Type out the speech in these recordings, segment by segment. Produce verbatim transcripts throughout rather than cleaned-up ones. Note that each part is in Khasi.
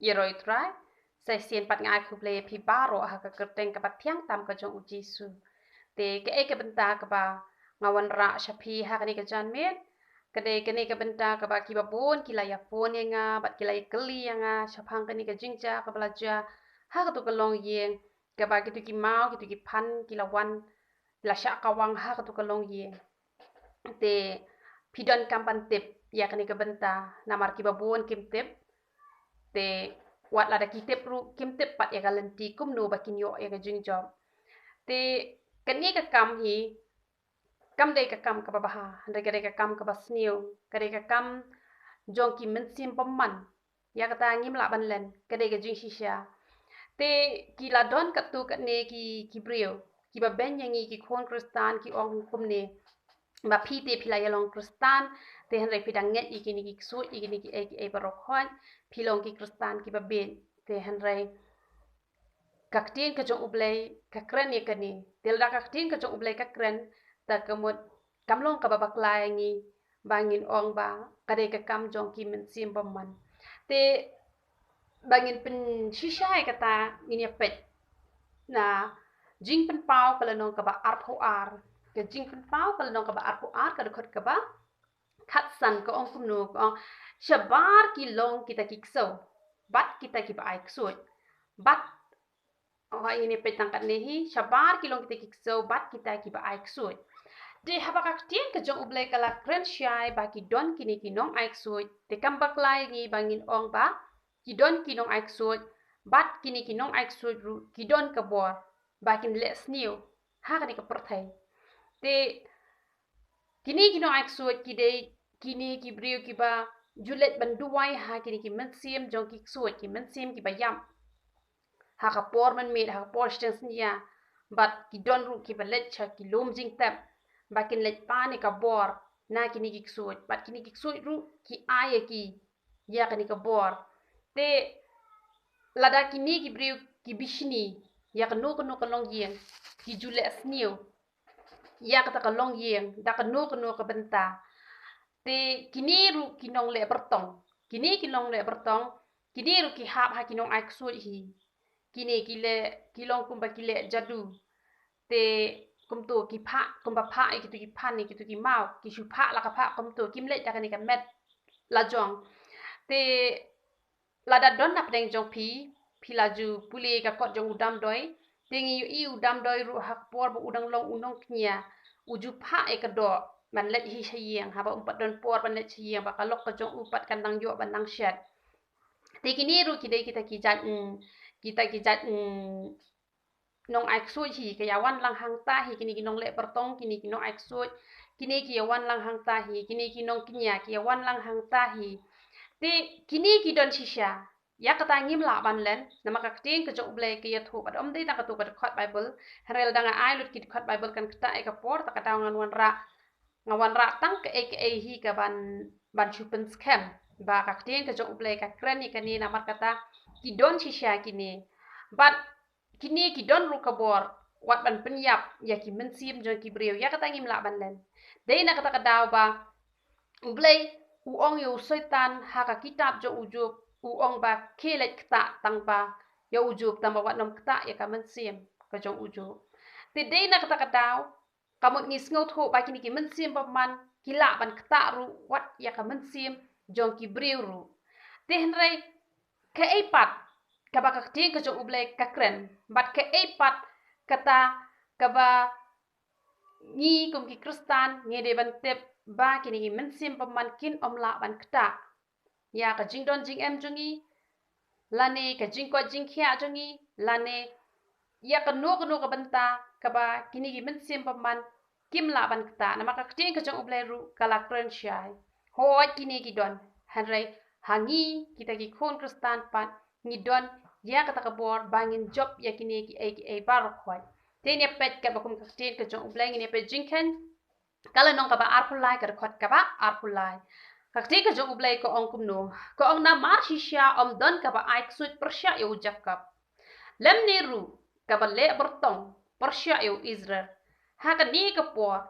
ïaroh ïa u Trai. Sa shisien pat nga ai khublei ïa phi baroh ha ka kyrteng kaba thiang tam ka jong u Jisu. Te kaei ka bynta kaba nga wanrah sha phi ha kane ka janmiet, ka dei kane ka bynta kaba kiba bun ki la ïa phone ïa nga bad ki la ïa kylli ïa nga shaphang kane ka jingjia kaba la jia ha katu ka longïing, kaba kitu ki maw, kitu ki phan ki la wan, ki la shah kawang ha katu ka longïing. Te phi donkam ban tip ïa kane ka bynta, namar kiba bun kim tip. Te wat lada ki tip ruh, kim tip pat ïa ka lynti kumno ba kin ïoh ïa ka jingjop. Te kane ka kam hi kam dei ka kam kaba bha, hynrei ka dei ka kam kaba sniew, ka dei ka kam jong ki mynsiem bymman. Ïa kata ngim lah ban len, ka dei ka jingshisha. Te ki la don katto katne ki, ki briew kiba beiñ ïa ngi ki khun Khristan, ki ong kumne, ba phi te phi la ïa long Khristan, te hynrei phi dang ngeit ïa kine ki ksuid, ïa kine kiei kiei baroh khoit, phi long ki Khristan kiba bieit. Te hynrei ka ktien ka jong U Blei ka kren ïa kane. Te lada ka ktien ka jong U Blei ka kren, te ka mut kam long kaba bakla ïa ngi ba ngin ong ba ka dei ka kam jong ki mynsiem bymman. Te ba ngin pynshisha ïa kata, ngin ïa peit na Jingpynpaw ka lynnong kaba arphew ar. Ka Jingpynpaw ka lynnong kaba arphew ar, ka dkhot kaba khatsan, ka ong kumno, ka ong: Shabar ki long kita ki ksew bad kita kiba ai ksuid. Bad, oh, ngin ïa peit tang katne hi: Shabar ki long kita ki ksew bad kita kiba ai ksuid. Te haba ka ktien ka jong U Blei ka la kren shai ba ki don kine ki nong ai ksuid, te kam bakla ïa ngi ba ngin ong ba ki don ki nong ai ksuid, bad kine ki nong ai ksuid ruh ki don ka bor ba kin leh sniew ha kane ka pyrthei. Te kine ki nong ai ksuid ki dei kine ki briew kiba ju leit ban duwai ha kine ki mynsiem jong ki ksuid, ki mynsiem kiba ïap ha ka por mynmiet, ha ka por shiteng synñia. Bad ki don ruh kiba leit sha ki lum jingtep ba kin leit pan ïa ka bor na kine ki ksuid, bad kine ki ksuid ruh ki ai ïa ki ïa kane ka bor. Te lada kine ki briew ki bishni ïa kano kano ka longïing, ki ju leh sniew ïa kata ka longïing da kano kano ka bynta. Te kine ruh ki nongleh byrtong, kine ki nongleh byrtong, kine ruh ki hap ha ki nong ai ksuid hi. Kine ki leh, ki long kumba ki leh jadu. Te kumto ki phah, kumba phah ïa kitu ki phan, ïa kitu ki maw, ki shu phah la ka phah kumto, kim leit da kane ka met lajong. Te lada don na pdeng jong phi, phi la ju pule ka kot jong u Damdoi, te ngi ïohi u Damdoi ruh ha ka por ba u dang long u nongkñia, u ju phah ïa ka doh ban leit hi sha ïing, haba um pat don por ban leit sha ïing, ba ka lok ka jong u pat kan dang ïoh ban dang shet. Te kine ruh ki dei kita ki jait, mm, kita ki jait, mm, nong ai ksuid hi, ki ïa wan lang hangta hi, kine ki nongleh byrtong, kine ki nong ai ksuid, kine ki ïa wan lang hangta hi, kine ki nongkñia ki ïa wan lang hangta hi. Te kine ki don shisha. Ïa kata ngim lah ban len, namar ka ktien ka jong U Blei ka ïathuh, bad ym dei tang katu ka dkhot Baibl, hynrei lada nga ai lut ki dkhot Baibl kan ktah ïa ka por, ta ka daw ngan wanrah, nga wanrah tang kaei kaei hi ka ban, ban shu pynskhem ba ka ktien ka jong U Blei ka kren ïa kane, namar kata ki don shisha kine. Bad kine ki don ruh ka bor wat ban pynïap ïa ki mynsiem jong ki briew, ïa kata ngim lah ban len. Dei na kata ka daw ba U Blei u ong ïa u Soitan ha ka kitab jong u Job, u ong ba khie leit ktah tang ba ïa u Job, tang ba wat nym ktah ïa ka mynsiem ka jong u Job. Te dei na kata ka daw, ka mut ngi sngewthuh ba kine ki mynsiem bymman ki lah ban ktah ruh wat ïa ka mynsiem jong ki briew ruh. Te hynrei kaei pat kaba ka ktien ka jong U Blei ka kren, bad kaei pat kata kaba ngi kum ki Khristan ngi dei ban tip ba kine ki mynsiem bymman kin ym lah ban ktah ïa ka jingdon jingem jong ngi, lane ka jingkoit jingkhiah jong ngi, lane ïa kano kano ka bynta kaba kine ki mynsiem bymman kim lah ban ktah, namar ka ktien ka jong U Blei ruh ka la kren shai. Hooid kine ki don, hynrei ha ngi kita ki khun Khristan pat ngi don ïa kata ka bor ba ngin jop ïa kine kiei kiei baroh khoit. Te ngin ïa peit katba kum ka ktien ka jong U Blei, ngin ïa peit Jingkheiñ ka lynnong kaba arphew lai, ka dkhot kaba arphew lai. Ka ktien ka jong U Blei ka ong kumno, ka ong: Namar shisha ym don kaba ai ksuid pyrshah ïa u Jakob, lymne ruh kaba leh byrtong pyrshah ïa u Israel. Ha kane ka por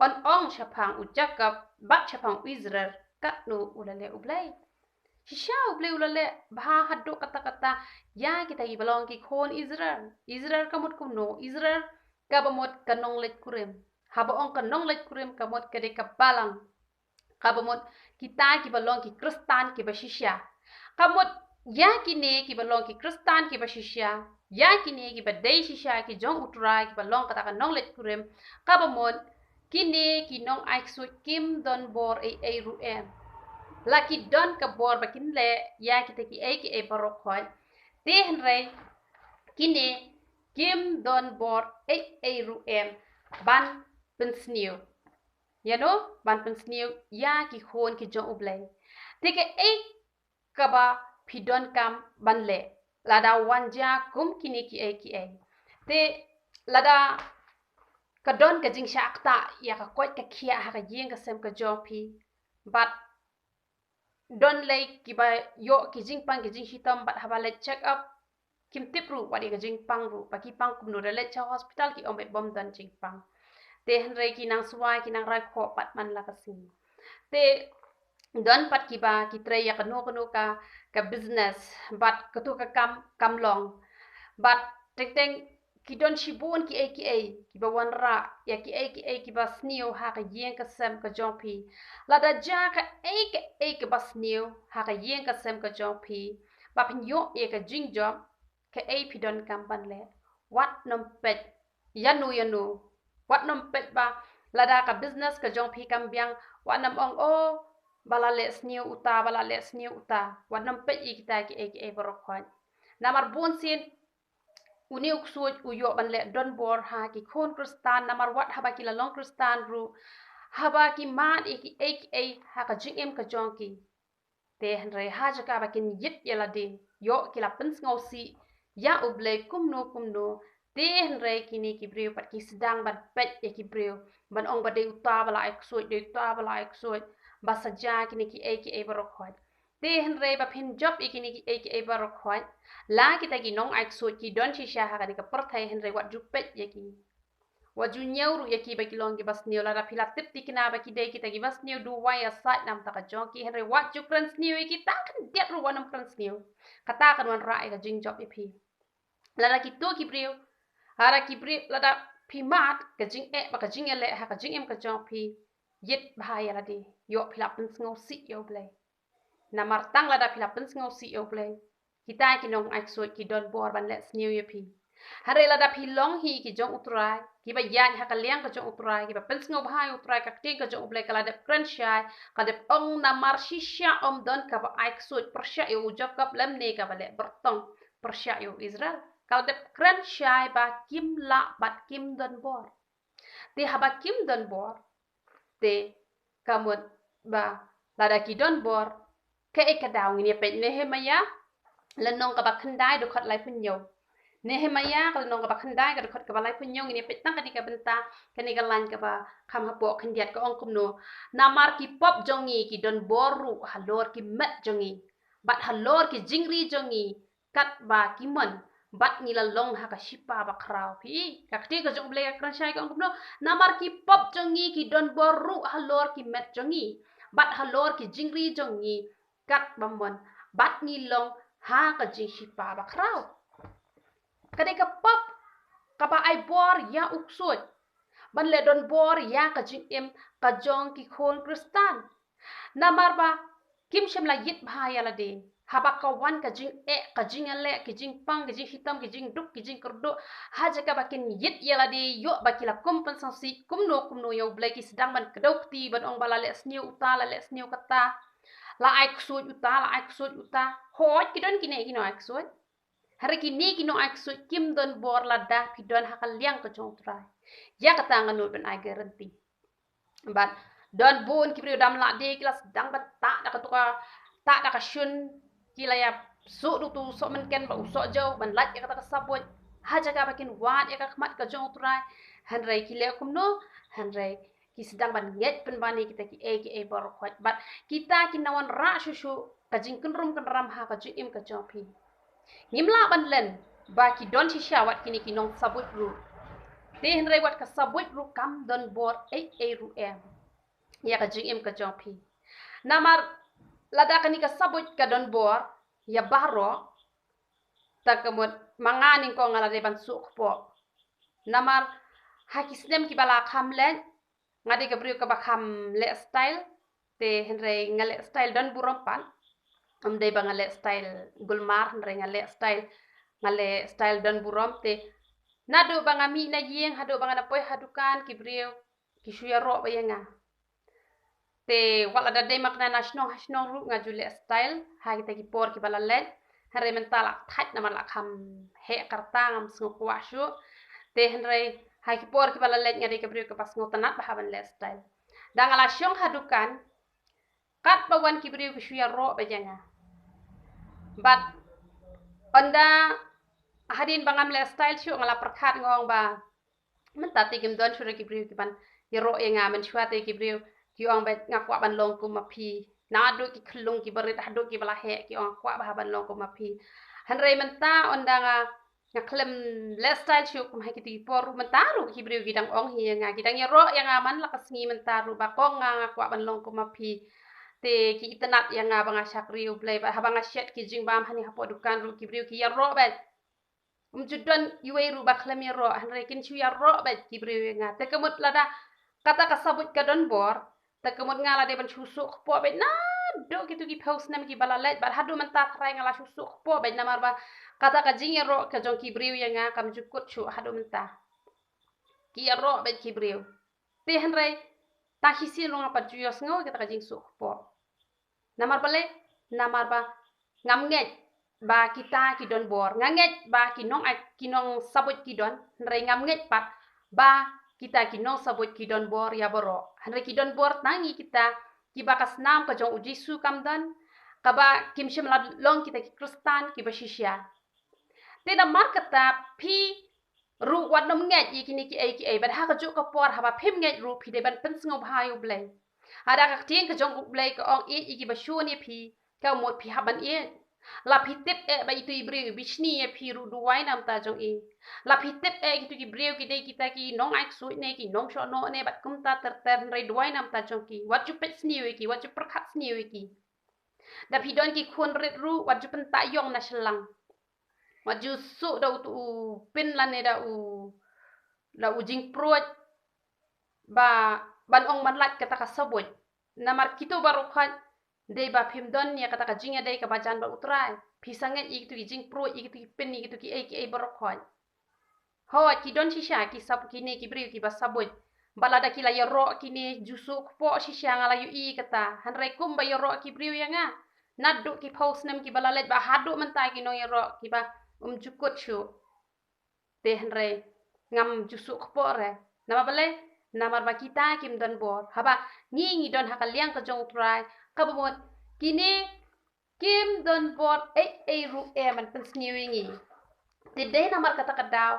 yn ong shaphang u Jakob bad shaphang u Israel katno u la leh U Blei. Shisha U Blei u la leh bha haduh katta katta ïa kita kiba long ki khun Israel. Israel ka mut kumno? Israel kaba mut ka nongleit kurim. Haba ong ka nongleit kurim ka mut ka dei ka balang. Kaba mut kita kiba long ki Khristan kiba shisha. Ka mut ïa kine kiba long ki Khristan kiba shisha, ïa kine kiba dei shisha ki jong U Trai kiba long kata ka nongleit kurim, kaba mut kine ki nongai ksuid kim don bor ei ei ruh em. La ki don ka bor ba kin leh ïa kita kiei kiei baroh khoit. Te hynrei kine kim don bor ei ei ruh em ban pynsniew. Ïa no, ban pynsniew ïa ki khun ki jong U Blei. Te kaei kaba phi donkam ban leh lada wan jia kum kine kiei kiei? Te lada ka don ka jingshah ktah ïa ka koit ka khiah ha ka ïing ka sem ka jong phi, bad don lei kiba ïoh ki jingpang ki jingshitom, bad haba leit check up kim tip ruh wat ïa ka jingpang ruh, ba ki pang kumno. Da leit sha hospital ki ong ba bym don jingpang. Te hynrei ki nang suwai, ki nang rai khoh pat man la ka sngi. Te don pat kiba ki trei ïa kano kano ka, ka business, bad kato ka kam kam long. Bad teng teng ki don shibun kiei kiei kiba wanrah ïa kiei kiei kiba sniew ha ka ïing ka sem ka jong phi. Lada jia kaei kaei kaba sniew ha ka ïing ka sem ka jong phi, ba phin ïoh ïa ka jingjop, kaei phi donkam ban leh? Wat nym peit ïa no ïa no. Wat nym peit ba lada ka business ka jong phi kam biang, wat nym ong, oh, ba la leh sniew uta, ba la leh sniew uta. Wat nym peit ïa kita kiei kiei baroh khoit. Namar bun sien une u ksuid u ïoh ban leh donbor ha ki khun Khristan, namar wat haba ki la long Khristan ruh, haba ki mad ïa kiei kiei ha ka jingim ka jong ki, te hynrei ha jaka ba kin ïit ïa lade, ïoh ki la pynsngewsih ïa U Blei kumno kumno. Te hynrei kine ki briew pat ki sdang ban peit ïa ki briew, ban ong ba dei uta ba la ai ksuid, dei uta ba la ai ksuid, ba sa jia kine kiei kiei baroh khoit. Te hynrei ba phin jop ïa kine kiei kiei baroh khoit, la kita ki nongai ksuid ki don shisha ha kane ka pyrthei, hynrei wat ju peit ïa ki. Wat ju ñiew ruh ïa ki ba ki long kiba sniew. Lada phi la tip thikna ba ki dei kita kiba sniew, duwai ïa sait namar ka jong ki, hynrei wat ju kren sniew ïa ki, tang khyndiat ruh wat nym kren sniew. Kata kan wanrah ïa ka jingjop ïa phi. Lada kito ki briew, lada ki briew, lada phi mad ka jingeh bad ka jingïaleh ha ka jingim ka jong phi, ïit bha ïa lade, ïoh phi la pynsngewsih ïa U Blei. Namar tang lada phi la pynsngewsih ïa U Blei, kita ki nongai ksuid ki donbor ban leh sniew ïa phi. Hynrei lada phi long hi ki jong U Trai, kiba ïaid ha ka liang ka jong U Trai, kiba pynsngewbha ïa U Trai, ka ktien ka jong U Blei ka la dep kren shai, ka dep ong, namar shisha ym don kaba ai ksuid pyrshah ïa u Jakob lymne kaba leh byrtong pyrshah ïa u Israel. Ka la dep kren shai ba kim lah bad kim donbor. Te haba kim donbor, te ka mut ba lada ki donbor, kaei ka daw? Ngin ïa peit Nehemaïah lynnong kaba khyndai dkhot laiphew hynñiew. Nehemaïah ka lynnong kaba khyndai ka dkhot kaba laiphew hynñiew, ngin ïa peit tang kane ka bynta, kane ka lain kaba kham hapoh khyndiat, ka ong kumno: Namar ki pop jong ngi ki donbor ruh halor ki met jong ngi, bad halor ki jingri jong ngi, katba ki mon, bad ngi la long ha ka shipa bakhraw. Phi, ka ktien ka jong U Blei ka kren shai, ka ong kumno: Namar ki pop jong ngi ki donbor ruh halor ki met jong ngi, bad halor ki jingri jong ngi, katba mon, bad ngi long ha ka jingshipa bakhraw. Ka dei ka pop kaba ai bor ïa u ksuid ban leh donbor ïa ka jingim ka jong ki khun Khristan. Namar ba kim shym la ïit bha ïa lade. Haba ka wan ka jingeh, ka jingïaleh, ki jingpang, ki jingshitom, ki jingduk, ki jingkyrduh, ha jaka ba kin ïit ïa lade, ïoh ba ki la kum pynsngewsih kumno kumno ïa U Blei, ki sdang ban kdew kti, ban ong ba la leh sniew uta, la leh sniew kata, la ai ksuid uta, la ai ksuid uta. Hooid, ki don kine ki nongai ksuid. Hynrei kine ki nongai ksuid kim donbor lada phi don ha ka liang ka jong U Trai. Ïa kata ngan nud ban ai guarantee. Bad don bun ki briew dam lade, ki la sdang ban tah da katu ka, tah da ka shun, ki la ïa suh da utu u soh mynken bad u soh jew ban lait ïa kata ka sabuit ha jaka ba kin wad ïa ka khmat ka jong U Trai. Hynrei ki leh kumno? Hynrei ki sdang ban ngeit pynban ïa kita kiei kiei baroh khoit. Bad kita kin wanrah shuh shuh ka jingkynrum kynram ha ka jingim ka jong phi. Ngim lah ban len ba ki don shisha wat kine ki nongsabuit ruh. Te hynrei wat ka sabuit ruh kam donbor ei ei ruh em ïa ka jingim ka jong phi. Namar lada kane ka sabuit ka don bor ïa baroh, te ka mut ma nga nyngkong nga la dei ban suk kpoh. Namar ha ki snem kiba la kham leit, nga dei ka briew kaba kham leh style, te hynrei nga leh style don burom pat. Ym dei ba nga leh style gulmar, hynrei nga leh style, nga leh style don burom. Te naduh ba nga mih na ïing haduh ba nga na poi ha dukan, ki briew ki shu ïaroh bha ïa nga. Te wat lada dei ma kane na shnong ha shnong ruh nga ju leh style ha kita ki por kiba la leit. Hynrei mynta la thait namar la kham heh kyrta, ngam sngew kwah shuh. Te hynrei ha ki por kiba la leit nga dei ka briew kaba sngewtynnat bha ban leh style. Da nga la shong ha dukan, katba wan ki briew ki shu ïaroh bha ïa nga. Bad ynda hadien ba ngam leh style shuh nga la pyrkhat, nga ong ba mynta te kim don shuh ki briew kiban ïaroh ïa nga. Mynshuwa te ki briew ki ong ba nga kwah ban long kum ma phi. Naduh ki khyllung kiba rit haduh kiba la heh ki ong nga kwah bha ban long kum ma phi. Hynrei mynta ynda nga, nga khlem leh style shuh kum ha kito ki por ruh, mynta ruh ki briew ki dang ong hi ïa nga, ki dang ïaroh ïa nga man la ka sngi mynta ruh ba kong nga, nga kwah ban long kum ma phi. Te ki itynnat ïa nga ba nga shakri U Blei, bad haba nga shet ki jingbam hangne hapoh dukan ruh ki briew ki ïaroh bha. Ym ju don iwei ruh ba khlem ïaroh, hynrei kin shu ïaroh bha ki briew ïa nga. Te ka mut lada kata ka sabuit ka don bor, te ka mut nga la dei ban shu suk kpoh bha naduh kito ki phew snem kiba la leit, bad haduh mynta tharai nga la shu suk kpoh bha namar ba kata ka jingïaroh ka jong ki briew ïa nga kam ju kut shuh haduh mynta. Ki ïaroh bha ki briew. Te hynrei tang shisien ruh nga pat ju ïohsngew kata ka jingsuk kpoh. Namar balei? Namar ba ngam ngeit ba kita ki don bor. Nga ngeit ba ki nong ai, ki nongsabuit ki don, hynrei ngam ngeit pat ba kita ki nongsabuit ki don bor ïa baroh. Hynrei ki don bor tang ïa kita kiba ka snam ka jong U Jisu kam don, kaba kim shym la long kita ki Khristan kiba shisha. Te namar kata phi ruh wat nym ngeit ïa kine kiei kiei, bad ha kajuh ka por haba phim ngeit ruh phi dei ban pynsngewbha ïa U Blei. Lada ka ktien ka jong U Blei ka ong ïeit ïa kiba shun ïa phi, ka mut phi hap ban ïeit. La phi tip eh ba itu i briew i bishni ïa phi ruh, duwai na bynta jong i. La phi tip eh kitu ki briew ki dei kita ki nongaiksuid ne ki nongshohnoh ne bad kumta ter ter, hynrei duwai na bynta jong ki. Wat ju peit sniew ïa ki, wat ju pyrkhat sniew ïa ki. Da phi don ki khun rit ruh wat ju pyntah ïong na shyllang. Wat ju suh da utu u pin lane da u, da u jingpruid ba ban ong ban lait kata ka sabuit. Namar kito baroh khoit dei ba phim don ïa kata ka jingïadei kaba jan bad U Trai. Phi sangeh ïa kitu ki jingpruid, ïa kitu ki pin, ïa kitu kiei kiei baroh khoit. Hooid, ki don shisha ki sab, kine ki briew kiba sabuit. Bad lada ki la ïaroh kine, ju suh kpoh shisha, nga la ïohi kata. Hynrei kumba ïaroh ki briew ïa nga, naduh ki phew snem kiba la leit bad haduh mynta ki nongïaroh kiba ym ju kut shuh. Te hynrei ngam ju suh kpoh re. Namar balei? Namar ba kita kim don bor. Haba ngi ngi don ha ka liang ka jong U Trai, kaba mut kine kim don bor ei ei ruh em ban pynsniew ïa ngi. Te dei namar kata ka daw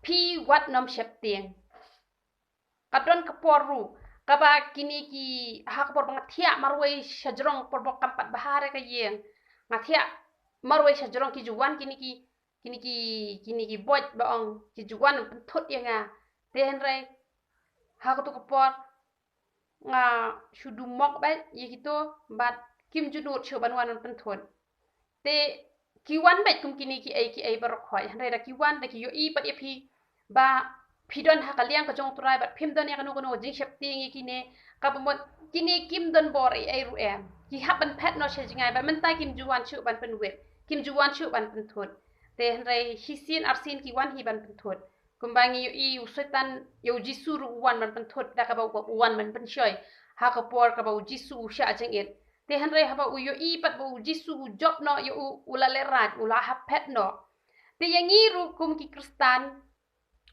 phi wat nym sheptieng. Ka don ka por ruh kaba kine ki, ha ka por ba nga thiah marwei shajrong, por ba kam pat bha re ka ïing, nga thiah marwei shajrong, ki ju wan kine ki, kine ki, kine ki boit ba ong, ki ju wan pynthut ïa nga. Te hynrei ha katu ka por nga shu dumok bha ïa kito bad kim ju nud shuh ban wan ban pynthut. Te ki wan bha kum kine kiei kiei baroh khoit, hynrei da ki wan da ki ïohi pat ïa phi ba phi don ha ka liang ka jong U Trai bad phim don ïa kano kano ka jingsheptieng ïa kine, kaba mut kine kim don bor ei ei ruh em. Ki hap ban phet noh sha jngai bad mynta kim ju wan shuh ban pynwit, kim ju wan shuh ban pynthut. Te hynrei shisien arsien ki wan hi ban pynthut. Kumba ngi ïohi, u Soitan, ïa U Jisu ruh u wan ban pynthut da kaba u wan ban pynshoi ha ka por kaba U Jisu u shah jingit. Te hynrei haba u ïohi pat ba U Jisu u jop noh ïa u, u la lehraiñ, u la hap phet noh. Te ïa ngi ruh kum ki Khristan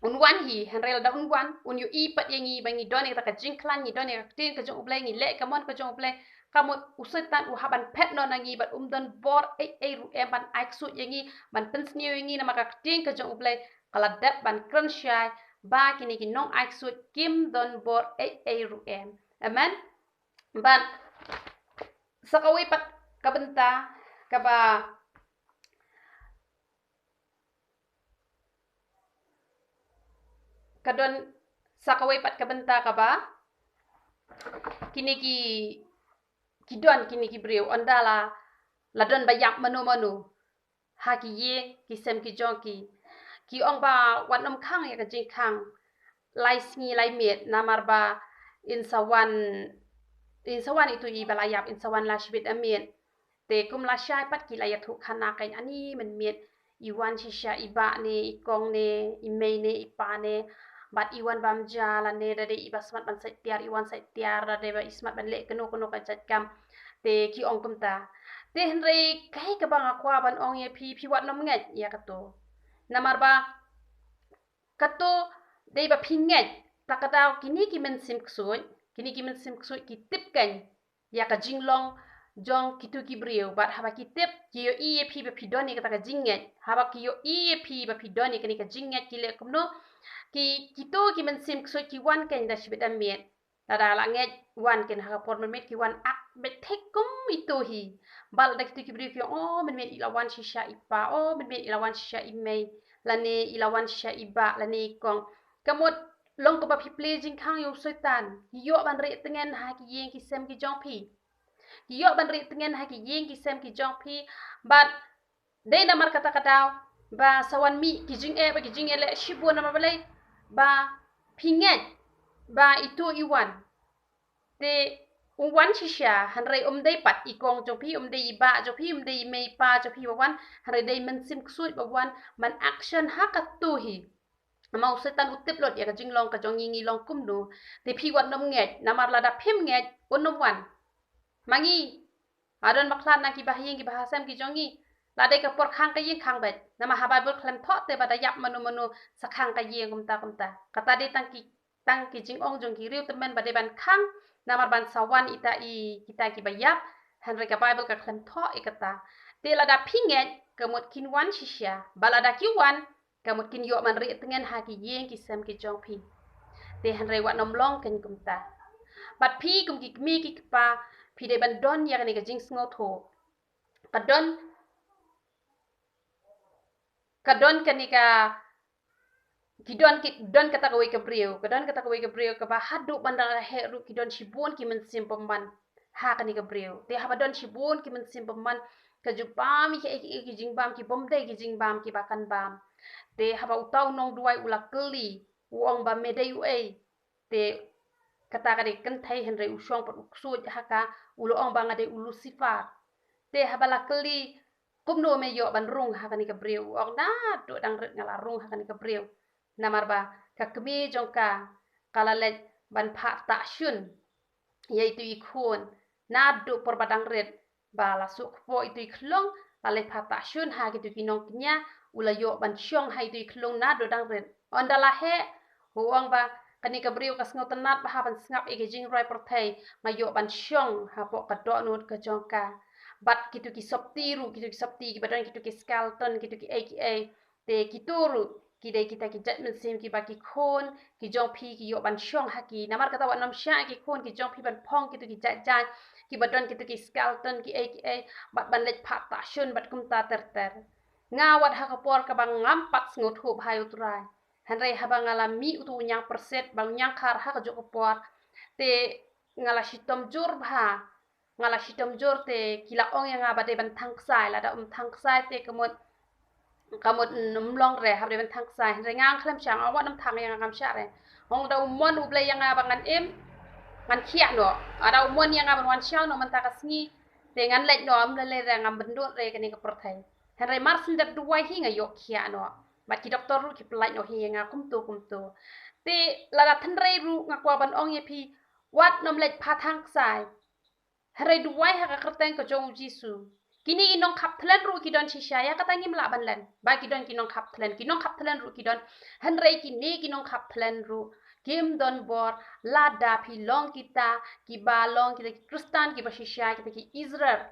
un wan hi, hynrei lada un wan, un ïohi pat ïa ngi ba ngi don ïa kata ka jingkhlaiñ, ngi don ïa ka ktien ka jong U Blei, ngi leh ka mon ka jong U Blei. Ka mut u Soitan u hap ban phet noh na ngi bad um don bor ei ei ruh em ban ai ksuid ïa ngi, ban pynsniew ïa ngi, namar ka ktien ka jong U Blei ka la dep ban kren shai ba kine ki nongaiksuid kim don bor ei ei ruh em. Amen. Bad sa kawei pat ka bynta kaba, ka don sa kawei pat ka bynta kaba kine ki ki don kine ki briew, ynda la, la don ba ïap mano mano ha ki ïing ki sem ki jong ki, ki ong ba wat nym khang ïa ka jingkhang lai sngi lai miet, namar ba in sa wan, in sa wan itu i ba la ïap, in sa wan lashibit lamiet. Te kum lashai pat ki la ïathuh khana kein, ani mynmiet i wan shisha i bah ne i kong ne i mei ne i pa ne, bad i wan bam ja lane da dei i ba smat ban sait tiar, i wan sait tiar, da dei ba i smat ban leh kano kano ka jait kam. Te ki ong kumta. Te hynrei kaei kaba nga kwah ban ong ïa phi, phi wat nym ngeit ïa kato. Namar ba kato dei ba phi ngeit, ta ka daw kine ki mynsiem ksuid, kine ki mynsiem ksuid ki tip kein ïa ka jinglong jong kitu ki briew, bad haba ki tip, ki ïohi ïa phi ba phi don ïa kata ka jingngeit. Haba ki ïohi ïa phi ba phi don ïa kane ka jingngeit, ki leh kumno? Ki, kito ki mynsiem ksuid ki wan kein da shibit da miet. Lada la ngeit, wan kein ha ka por mynmiet, ki wan ak beit thik kum ito hi. Bad lada kitu ki briew ki ong, oh, mynmiet i la wan shisha i pa, oh, mynmiet i la wan shisha i mei, lane i la wan shisha i bah, lane i kong. Ka mut long kumba phi plie jingkhang ïa u Soitan. Ki ïoh ban rieh tngen ha ki ïing ki sem ki jong phi. Ki ïoh ban rieh tngen ha ki ïing ki sem ki jong phi. Bad dei namar kata ka daw ba sa wan mih ki jingeh bad ki jingeh leh shibun, namar balei? Ba phi ngeit ba ito i wan. Te u wan shisha, hynrei um dei pat i kong jong phi, um dei i bah jong phi, um dei i mei i pa jong phi ba wan, hynrei dei mynsiem ksuid ba wan ban action ha kato hi. Namar u Soitan u tip lut ïa ka jinglong ka jong ngi, ngi long kumno. Te phi wat nym ngeit, namar lada phim ngeit, un nym wan. Ma ngi, ha don bakhlad na ki bahaïing ki bahasem ki jong ngi, la dei ka por khang ka ïing khang beit. Namar ha Baibl khlem thoh te ba da ïap mano mano sa khang ka ïing kumta kumta. Kata dei tang ki, tang ki jingong jong ki riewtymmen ba dei ban khang, namar ban sa wan ita i, kita ki ba ïap. Hynrei ka Baibl ka khlem thoh ïa kata. Te lada phi ngeit, ka mut kin wan shisha. Bad lada ki wan, ka mut kin ïoh ban rieh tngen ha ki ïing ki sem ki jong phi. Te hynrei wat nym long kein kumta. Bad phi kum ki kmie ki kpa, phi dei ban don ïa kane ka jingsngewthuh. Ka don, ka don kane ka, ki don ki, don kata kawei ka briew, ka don kata kawei ka briew kaba haduh ban da la heh ruh ki don shibun ki mynsiem bymman ha kane ka briew. Te haba don shibun ki mynsiem bymman, ka ju bam ïa ki, ki, ki jingbam ki bym dei ki jingbam kiba kan bam. Te haba uta u nongduwai u la kylli, u ong ba me dei uei. Te kata ka dei kynthei, hynrei u shong pat u ksuid ha ka, u la ong ba nga dei u Lucifer. Te haba la kylli, kumno me ïoh ban rung ha kane ka briew? U ong naduh dang rit nga la rung ha kane ka briew. Namar ba ka kmie jong ka, ka la leit ban phah tahshun ïa itu i khun. Naduh por ba dang rit, ba la suk kpoh itu i khlung, la leit phah tahshun ha kitu ki nongkñia, u la ïoh ban shong ha itu i khlung naduh dang rit. Ynda la heh, u ong ba kane ka briew ka sngewtynnad bha ban sngap ïa ki jingrwai pyrthei, nga ïoh ban shong hapoh ka dohnud ka jong ka. Bad kitu ki sopti ruh, kitu ki sopti kiba don kitu ki skeleton, kitu ki ei ki ei. Te kitu ruh ki dei kita ki jait mynsiem kiba ki khun ki jong phi ki ïoh ban shong ha ki. Namar kata wat nym shah ïa ki khun ki jong phi ban phong kitu ki jait jait kiba don kitu ki skeleton ki ei ki ei, bad ban leit phah tahshun bad kumta ter ter. Nga wat ha ka por kaba ngam pat sngewthuh bha ïa U Trai. Hynrei haba nga la mih utu u ñiang pyrsit bad u ñiang khar ha kajuh ka por, te nga la shitom jur bha. Nga la shitom jur te ki la ong ïa nga ba dei ban thang ksai, lada ym thang ksai te ka mut, ka mut ym long re, haba dei ban thang ksai. Hynrei nga khlem shah, nga ong wat nym thang ïa nga, ngam shah re. Hynrei lada u mon U Blei ïa nga ba ngan im, ngan khiah noh. Lada u mon ïa nga ban wan shaw noh mynta ka sngi, te ngan leit noh, ym lei lei re, ngam bynnud re kane ka pyrthei. Hynrei mar shu dep duwai hi nga ïoh khiah noh. Bad ki doktor ruh ki pyllait noh hi ïa nga kumto kumto. Te lada tynrai ruh nga kwah ban ong ïa phi, wat nym leit phah thang ksai. Hynrei duwai ha ka kyrteng ka jong U Jisu. Kine ki nongkhap thlen ruh ki don shisha, ïa kata ngim lah ban len ba ki don ki nongkhap thlen, ki nongkhap thlen ruh ki don. Hynrei kine ki nongkhap thlen ruh kim don bor lada phi long kita kiba long kita ki Khristan kiba shisha, kita ki Israel,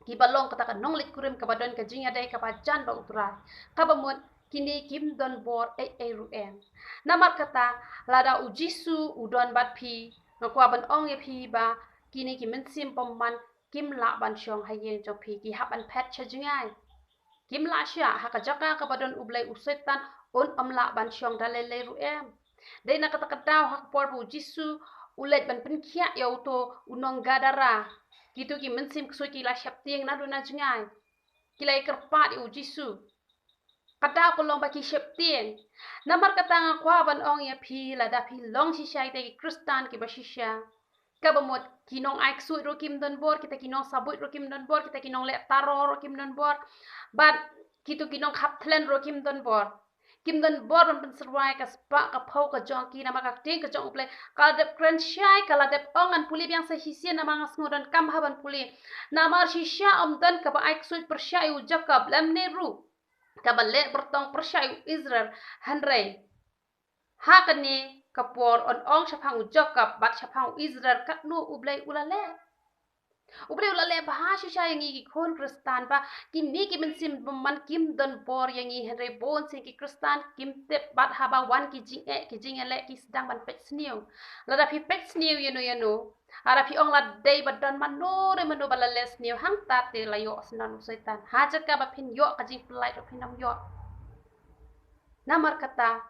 kiba long kata ka nongleit kurim kaba don ka jingïadei kaba jan bad U Trai. Kaba mut kine kim don bor ei ei ruh em. Namar kata, lada U Jisu u don bad phi, nga kwah ban ong ïa phi ba kine ki mynsiem bymman kim lah ban shong ha ïing jong phi, ki hap ban phet sha jngai. Kim lah shah ha ka jaka kaba don U Blei, u Soitan un ym lah ban shong da lei lei ruh em. Dei na kata ka daw ha ka por ba U Jisu U leit ban pynkhiah ïa uto u nong Gadara. Kito ki mynsiem ksuid ki la sheptieng naduh na jngai. Ki la ïakyrpad ïa u Jisu. Ka daw ka long ba ki sheptieng. Namar kata nga kwah ban ong ïa phi, lada phi long shisha kita ki Khristan kiba shisha, kaba mut ki nongai ksuid ruh kim don bor, kita ki nongsabuit ruh kim don bor, kita ki nongleh taro ruh kim don bor, bad kito ki nongkhapthlen ruh kim don bor. Kim don bor ban pynsyrwa ïa ka spah ka phew ka jong ki, namar ka ktien ka jong U Blei ka la dep kren shai, ka la dep ong, ngan pule biang sa shisien namar nga sngewdonkam ha ban pule. Namar shisha ym don kaba ai ksuid pyrshah ïa u Jakob, lymne ruh kaba leh byrtong pyrshah ïa u Israel. Hynrei ha kane ka por yn ong shaphang u Jakob bad shaphang u Israel katno U Blei u la leh. U Blei u la leh bha shisha ïa ngi ki khun Khristan, ba kine ki mynsiem bymman kim don bor ïa ngi, hynrei bun sien ki Khristan kim tip, bad haba wan ki jingeh ki jingïaleh ki sdang ban peit sniew. Lada phi peit sniew ïano ïano, lada phi ong la dei ba don mano re mano ba la leh sniew, hangta te la ïoh syndon u Soitan. Ha jaka ba phin ïoh ka jingpyllait ruh phin ym ïoh. Namar kata,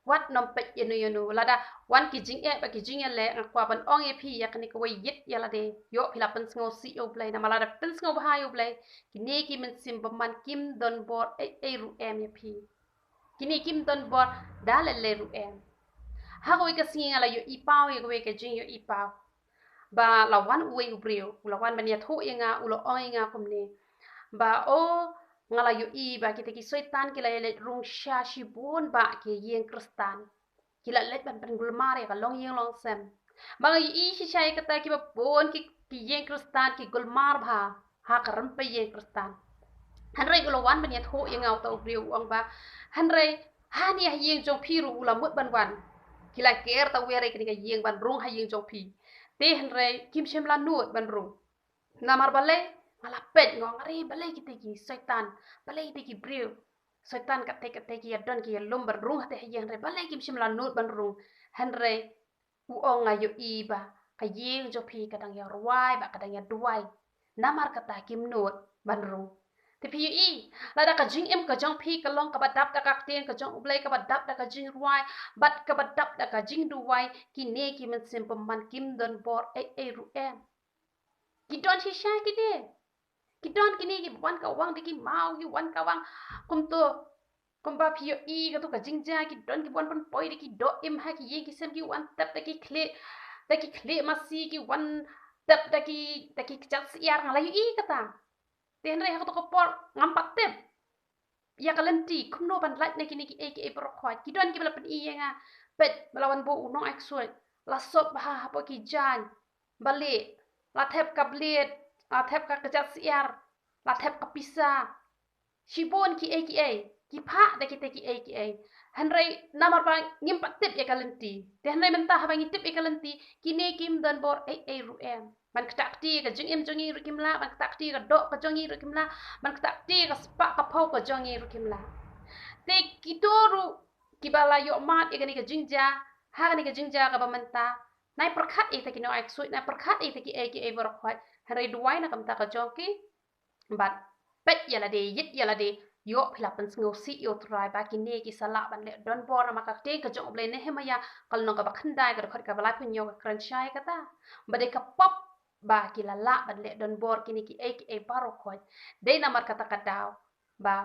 wat nym peit ïano ïano. Lada wan ki jingeh bad ki jingïaleh, nga kwah ban ong ïa phi ïa kane kawei, ïit ïa lade. Ïoh phi la pynsngewsih ïa U Blei, namar lada pynsngewbha ïa U Blei, kine ki mynsiem bymman kim don bor ei ei ruh em ïa phi. Kine kim don bor da lei lei ruh em. Ha kawei ka sngi nga la ïohi paw ïa kawei ka jingïohi paw. Ba la wan uwei u briew, u la wan ban ïathuh ïa nga, u la ong ïa nga kumne. Ba, o, nga la ïohi ba kita ki Soitan ki la ïaleit rung sha shibun bah ki ïing Khristan. Ki la leit ban pynkulmar ïa ka longïing longsem. Ba nga ïohi shisha ïa kata, kiba bun ki, ki ïing Khristan ki kulmar bha ha ka rympei ïing Khristan. Hynrei u la wan ban ïathuh ïa nga uta u briew, u ong ba, hynrei hangne ha ïing jong phi ruh u la mut ban wan. Ki la ker tawiar ïa kane ka ïing ban rung ha ïing jong phi. Te hynrei kim shym la nud ban rung. Namar balei? Nga la peit, nga ong, are, balei kita ki Soitan, balei kita ki briew Soitan, katei katei ki ïadon ki ïalum ban rung hatei ha ïing, hynrei balei kim shym la nud ban rung. Hynrei u ong, nga ïohi ba ka ïing jong phi ka dang ïarwai bad ka dang ïaduwai. Namar kata kim nud ban rung. Te phi ïohi, lada ka jingim ka jong phi ka long kaba dap da ka ktien ka jong U Blei, kaba dap da ka jingrwai bad kaba dap da ka jingduwai, kine ki mynsiem bymman kim don bor ei ei ruh em. Ki don shisha kine. Ki don kine, ki wan ka wang da ki maw, ki wan ka wang kumto. Kumba phi ïohi kato ka jingjia, ki don ki wan pynpoi da ki doh im ha ki ïing ki sem, ki wan tep da ki khlieh, da ki khlieh masi, ki wan tep da ki, da ki kjat syiar, nga la ïohi kata. Te hynrei ha kato ka por ngam pat tip ïa ka lynti kumno ban lait na kine kiei kiei baroh khoit. Ki don kiba la pyni ïa nga, peit, ba la wan buh u nongai ksuid, la sop bha hapoh ki jaiñ, balei, la thep ka blade, la thep ka kjat syiar, la thep ka pisa. Shibun kiei kiei, ki phah da kita kiei kiei. Hynrei namar ba ngim pat tip ïa ka lynti. Te hynrei mynta haba ngi tip ïa ka lynti, kine kim don bor ei ei ruh em. Ban ktah kti ka jingim jong ngi ruh kim lah, ban ktah kti ka doh ka jong ngi ruh kim lah, ban ktah kti ka spah ka phew ka jong ngi ruh kim lah. Te kito ruh kiba la ïoh mad ïa kane ka jingjia, ha kane ka jingjia kaba mynta, nai pyrkhat ïa kita ki nongai ksuid, nai pyrkhat ïa kita kiei kiei baroh khoit. Hynrei duwai na ka bynta ka jong ki. Bad peit ïa lade, ïit ïa lade, ïoh phi la pynsngewsih ïa U Trai ba kine ki sa lah ban leh donbor namar ka ktien ka jong U Blei. Nehemiah ka lynnong kaba khyndai ka dkhot kaba laiphew hynñiew ka kren shai kata ba dei ka pop ba ki la lah ban leh donbor kine kiei kiei baroh khoit. Dei namar kata ka daw ba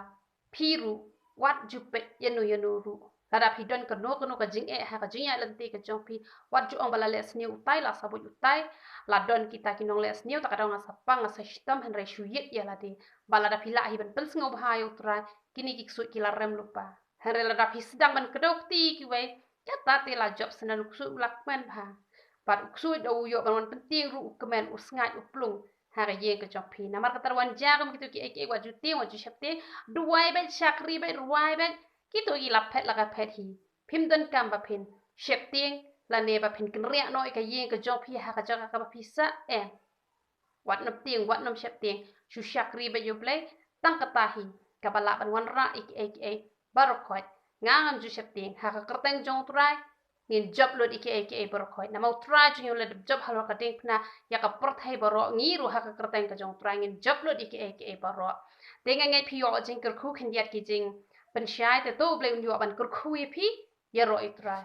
phi ruh wat ju peit ïano ïano ruh. Lada phi don kano kano ka jingeh ha ka jingïaid lynti ka jong phi, wat ju ong ba la leh sniew utai, la sabuit utai, la don kita ki nongleh sniew, ta ka daw nga sa pang, nga sa shitom, hynrei shu ïit ïa lade. Ba lada phi lah hi ban pynsngewbha ïa U Trai, kine ki ksuid ki la rem lypa. Hynrei lada phi sdang ban kdew kti kiwei, kata te la jop syndon, u ksuid u la kmen bha. Bad u ksuid da u ïoh ban wan pyntieng ruh u kmen, u sngaid, u plung ha ka ïing ka jong phi. Namar kata ruh wan jia kum kito kiei kiei, wat ju tieng, wat ju sheptieng, duwai beit, shakri beit, rwai beit, kito ki la phet la ka phet hi. Phim donkam ba phin sheptieng lane ba phin kynriah noh ïa ka ïing ka jong phi ha ka jaka kaba phi sah, em. Wat nym tieng, wat nym sheptieng, shu shakri beit ïa U Blei, tang kata hi kaba lah ban wanrah ïa kiei kiei baroh khoit. Nga ngam ju sheptieng, ha ka kyrteng jong U Trai ngin jop lut ïa kiei kiei baroh khoit. Namar U Trai jong ngi u la dep jop halor ka diengphna ïa ka pyrthei baroh, ngi ruh ha ka kyrteng ka jong U Trai ngin jop lut ïa kiei kiei baroh. Te nga ngeit phi ïoh jingkyrkhu khyndiat ki jingpynshai, te to U Blei un ïoh ban kyrkhu ïa phi ïaroh ïa U Trai.